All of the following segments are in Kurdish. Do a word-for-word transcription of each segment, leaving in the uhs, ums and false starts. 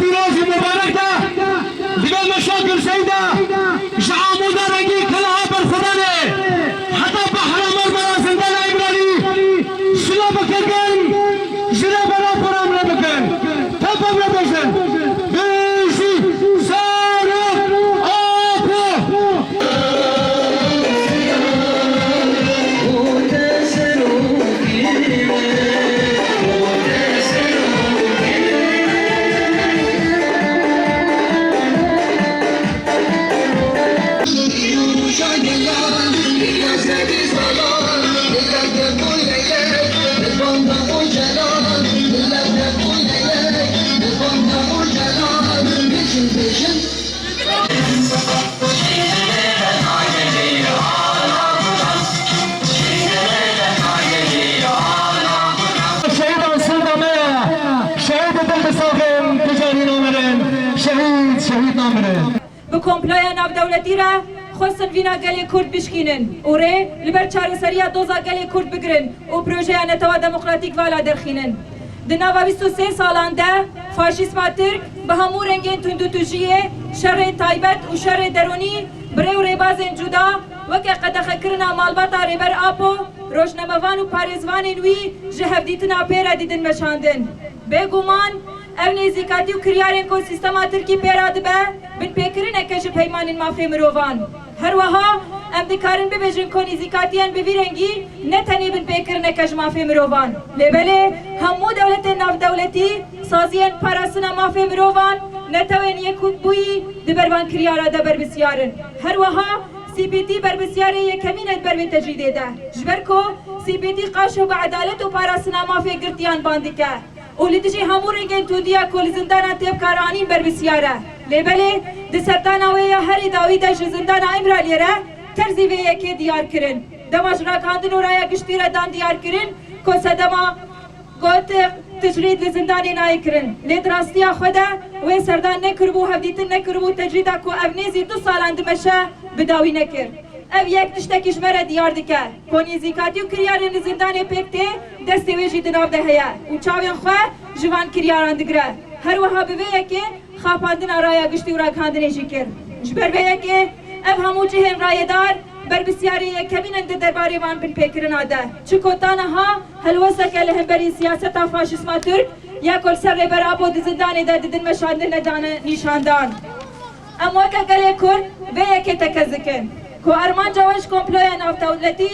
Pîroz û mubarek de, divê meşa Girseyî de, ji Amûda rengîn Keleha Berxwedanê heta Behra Marmara Zindana Îmralî silav bikin, ji Rêber Apo re emre bikin. Tev emre bêjin. Bijî Serok Apo! Şehîdan sênda me ye. Şehîdê dil bisaxin, tu carî namirin. Şehîd, şehîd namirin. Bi komploya navdewletî re xwestin vîna gelê Kurd bişkînin û rê li ber çareseriya doza gelê Kurd bigirin û projeya Netewa Demokratîk vala derxînin. Di nava bîst û sê salan de faşîzma Tirk bi hemû rengên tundûtûjiyê, şerê taybet û şerê derûnî bi rê û rêbazên cuda weke qedexekirina malbata Rêber Apo, rojnamevan û parêzvanên wî ji hevdîtina pê re didin meşandin. Bêguman ev nêzîkatî û kiryarên ku sîstema Tirkî pê re dibe, binpêkirineke ji peymanên mafê mirovan. Her wiha em dikarin bibêjin ku nêzîkatiyên bi vî rengî ne tenê binpêkirineke ji mafê mirovan, lê belê hemû dewletên navdewletî, saziyên parastina mafê mirovan, netewên yekbûyî di ber van kiryara de berbisyar in. Her wiha C P T berbisyarê yekemîn e di ber vê tecrîdê de. Ji ber ku C P T qaşo bi edalet û parastina mafê girtiyan ban dike û li dijî hemû rengên tundiya ku li zindanan tê bikaranîn berbisyar e. Lê belê di serdana wê ya herî dawî de ji zindana Îmraliyê re terzî vê yekê diyar kirin. Dema ji ragihandin û raya giştî re dan diyar kirin ku sedema got tecrîd li zindanê nayê kirin. Lê di rastiya xwe de wê serdan nekiribû, hevdîtin nekiribû, tecrîda ku ev nêzî du salan dimeşe bi dawî nekir. Ev yek tiştekî ji me re diyar dike ku nêzîkatî û kiryarên li zindanê pêk tê, destê wê jî di nav de heye û çavên xwe ji van kiryaran digire. Her wiha bi vê yekê xapandina raya giştî û ragihandinê jî kir. Ji ber vê yekê ev hemû cihên rayedar berbisyarê yekemîn in di derbarê van binpêkirina de. Çi ku ta niha helwesteke li hemberî siyaseta faşîzma Tirk ya ku li ser Rêber Apo di zindanê de didin meşandin nedane nîşandan. Em weke gelê Kurd vê yekê tekez dikin ku armanca we ji komploya navdewletî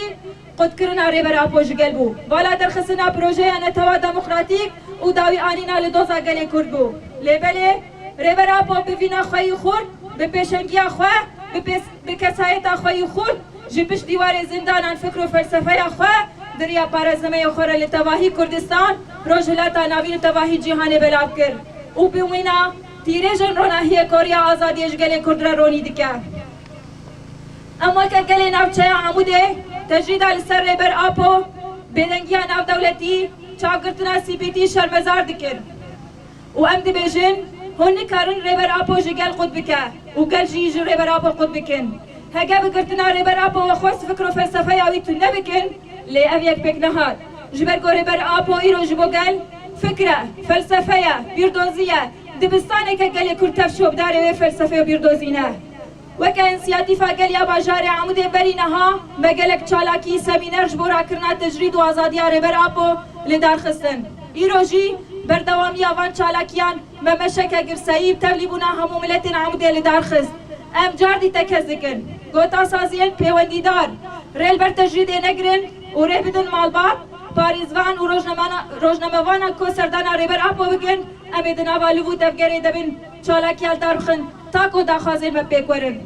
qutkirina Rêber Apo ji gel bû. Vala derxistina projeya Netewa Demokratîk û dawî anîna li doza gelê Kurd bû. Lê belê Rêber Apo bi vîna xwe yî xurt, bi pêşengiya xwe, bi pês-, bi kesayeta xwe yî xurt, ji pişt dîwarê zindanan fikr û felsefeya xwe di riya parastinameyê xwe re li tevahî Kurdistan, Rojhilata Navîn û tevahî cîhanê belav kir û bi wîna tîrêjên ronahiyê ku riya azadiyê ji gelê Kurd re ronî dike. Em weke gelê navçeya Amûdê tecrîda li ser Rêber Apo, bêdengiya navdewletî, çavgirtina C P T şermezar dikin. Û em dibêjin, hûn nikarin Rêber Apo ji gel qut bike û gel jî ji Rêber Apo qut bikin. Heke bi girtina Rêber Apo we xwest fikr û felsefeya wî tune bikin, lê ev yek pêk nehat. Ji ber ku Rêber Apo îro ji bo gel fikr e, felsefe ye, bîrdozî ye, dibistaneke gelê Kurd tev şopdarê wê felsefe û bîrdozî ne. Weke însiyatîfa gel ya bajarê Amûdê berî niha me gelek çalakî, semîner ji bo rakirina tecrîd û azadiya Rêber Apo li dar xistin. Îro jî berdewamiya van çalakiyan me meşeke girseyî bi tevlîbûna hemû miletên Amûdê li dar xist. Em cardî tekez dikin, gota saziyên pêwendîdar rê li ber tecrîdê negirin û rê bidin malbat, parêzvan û rojnemana-, rojnamevanan ku serdana Rêber Apo bikin, em ê di nava liv û tevgerê de bin. Çalakiya li dar bixin ta ku daxwazên me pêk werin.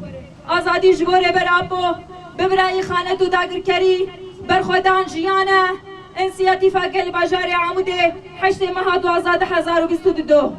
Azadî ji bo Rêber Apo, bibira îxanet û dagirkerî, berxwedan jiyan e. Însiyatîfa Gel Bajarê Amûdê heştê meha duwazdeh du hezar û bîst û du.